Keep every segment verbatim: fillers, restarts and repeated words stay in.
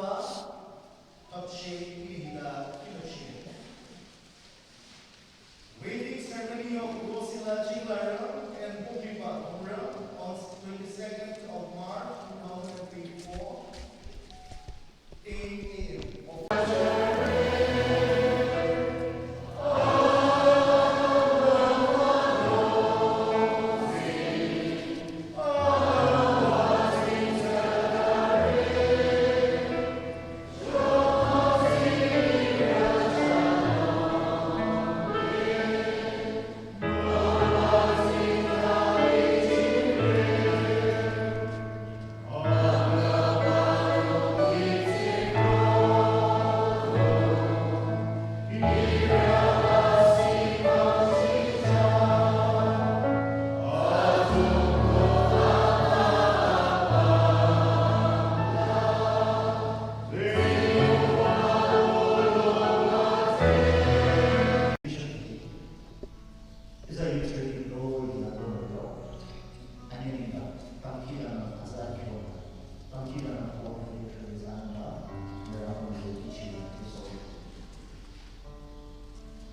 Hapshe ihila kiloshi. Wedding ceremony of Rosila Chingara and Bokiba Kumra on twenty-second of March two thousand twenty-four, ten a m.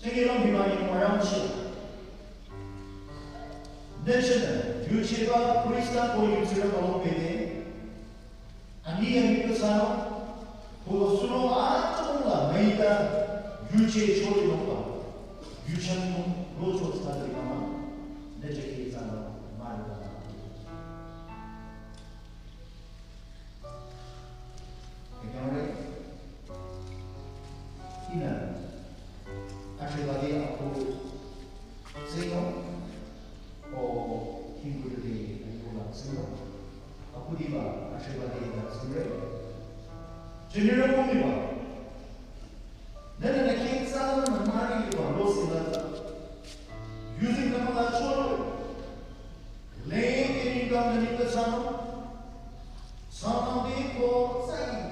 Chengilong bimani marangchi. Nechene, yucheba Krista ko yuchira malo pene. Ani ani kasano, ko suro a chungla maida, yuche chori lopa. Yuchan nung rocho tsada mama. Neche ke tsada mari. Kanyang re, ina, ashebade aku sino, o hingurde ayula sino, aku diba ashebade da sino. General kumiba, nana na king sala na mari liba lo sila, using na mala choro. Leng kering kam nani kachang, samang de ko sai.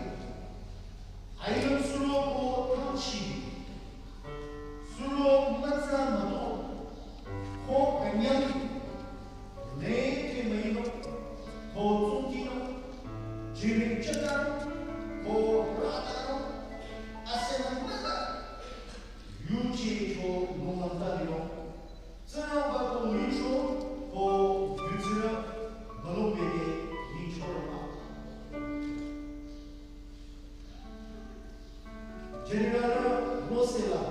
Ayun suro ko tangchi. Suro matsa mato. Ko kanyang. Leng ke maino. Ko tsungkino. Jiring chakang. Ko ratano. Asenang mata. Yuchi cho nunglang ta dino. Tsingrangba ko licho ko yutsira malong beke licho rama. General Rosela.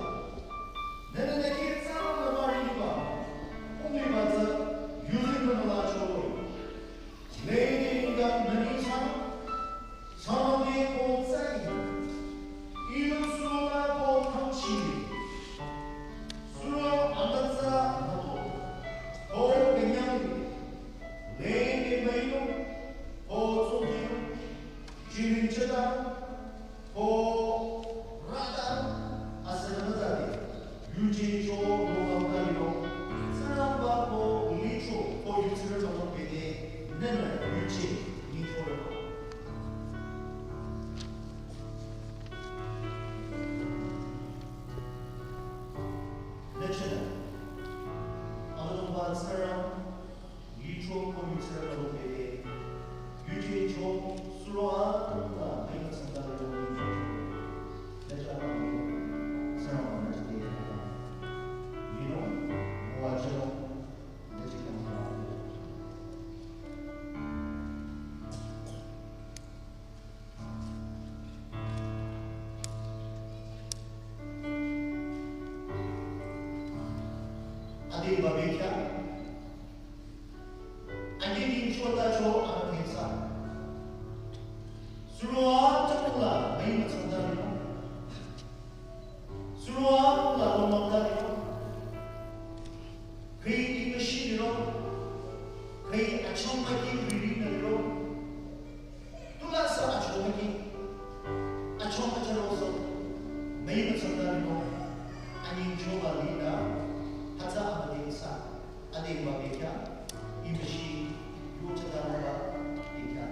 Nene neke tsara na mari liba. Umi ba tsa yuzin na mala cho. Lady Gaga nani sa, sa de ko tsai. Ilo sula ko tangchi. Suro amatsa mato. Ko kenyang. Lady Mayo. Ko tsungkino. Jirin cheta. Ko rata, asenamazade, yuje cho lo bangdalilo, tsingrangba ko licho ko yutsirü lo bede, nene yuje licho lo. Nechena, alongba tsingrang, Licho ko yutsirü lo bede. Yuje cho suro a la mei matsangdalilo. Lecha mei sara ma na de. Yino, mo a jeno, lecha kama. Adi babikya. Ani ning chota cho ama thengsa. Suro a chakula mei matsangdalilo. Suro a la lomangdalilo. Kri i machine lo. Kri achong maki reading lo. Tulasa achomaki, achomaka charoso, mei matsangdalilo, ani choba lina, hata amadingsa, adingba bekya, imashi, yochadalaba, bekya.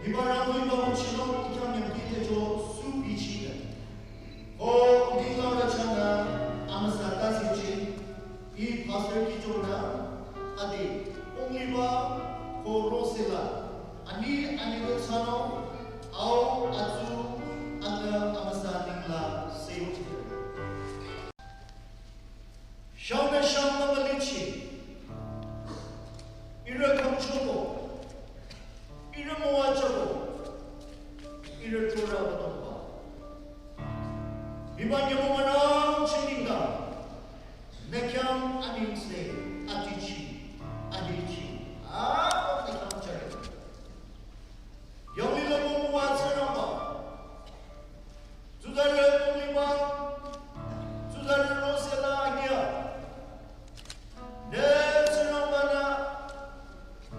Hiba rangwi ba uchilo ikyang nyamki techo su bichi de. Ko dingla ra chana amüsa ta sichi. I pastor ki chona adi only ba ko rosela. Ani ani ro chano au atsu anga amüsa ningla seyuchi. Shauna shauna malichi. Ira kamchoko. Ira moachoko. Ira tora batomba. Iba nyamo manang chininga. Nakyang aningse atichi. Adichi. Ah, nakyang chare. Yawila mumuwa tsaramba. Tsuzarü mumima. Tsuzarü rosela anya. Ne tsaramba na.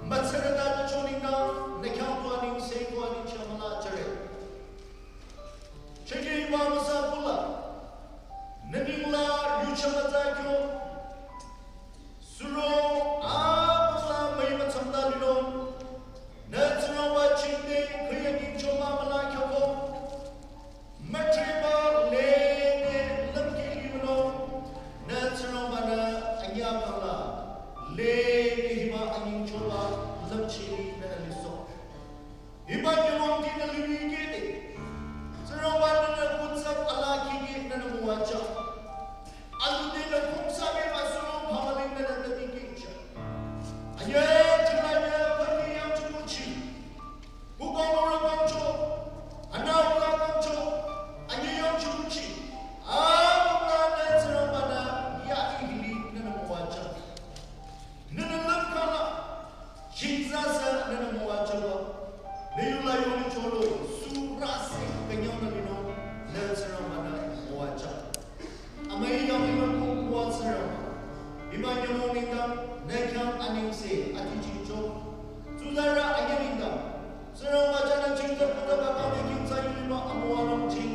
Matsarada da choninga. Nakyang tuaningse tuaningse mala chare. Cheke iba masa pula. Naningla yucha matsa kyo. Suro apula mai matsam da lino. Na tsaramba chingde kaya ning choma mala kyoko. Matreba le ne lamke limano. Na tsaramba na anya kala. Le ne hiba aning choma lamche na liso. Hiba nyamong kina liwi kete. Tsaramba nana kutsap ala kiki nana muwacha. Alu de na kumsa me masuro pamaling nana tabi kicha. Anya tala nya pati yang chumuchi. Buka mura kamcho. Ana ura kamcho. Anya yang chumuchi. Amuna na tsaramba na ya ihili nana muwacha. Nana lamkala. Jingza sa nana muwacha ba. Neyula yoni cholo. Surase kanyang na lino. Na tsaramba na muwacha. Amai yang lino ku muwa tsaramba. Iba nyamo ningdam. Nakyang aningse atichi cho. Tsuzarü anya ningdam. Tsaramba chana chingta kuta baka de kingsa yulima amuwa nong ching.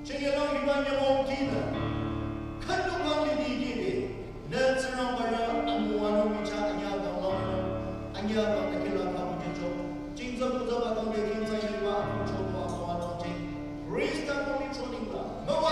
Chingelo iba nyamo kina. Kandu bang lidi kide. Ne tsaramba ra amuwa nong micha anya bang long nong. Anya bang de kila bang de cho. Chingsa kuta baka de kingsa yulima amuwa nong ching. Krista ko mi choninga. Mawa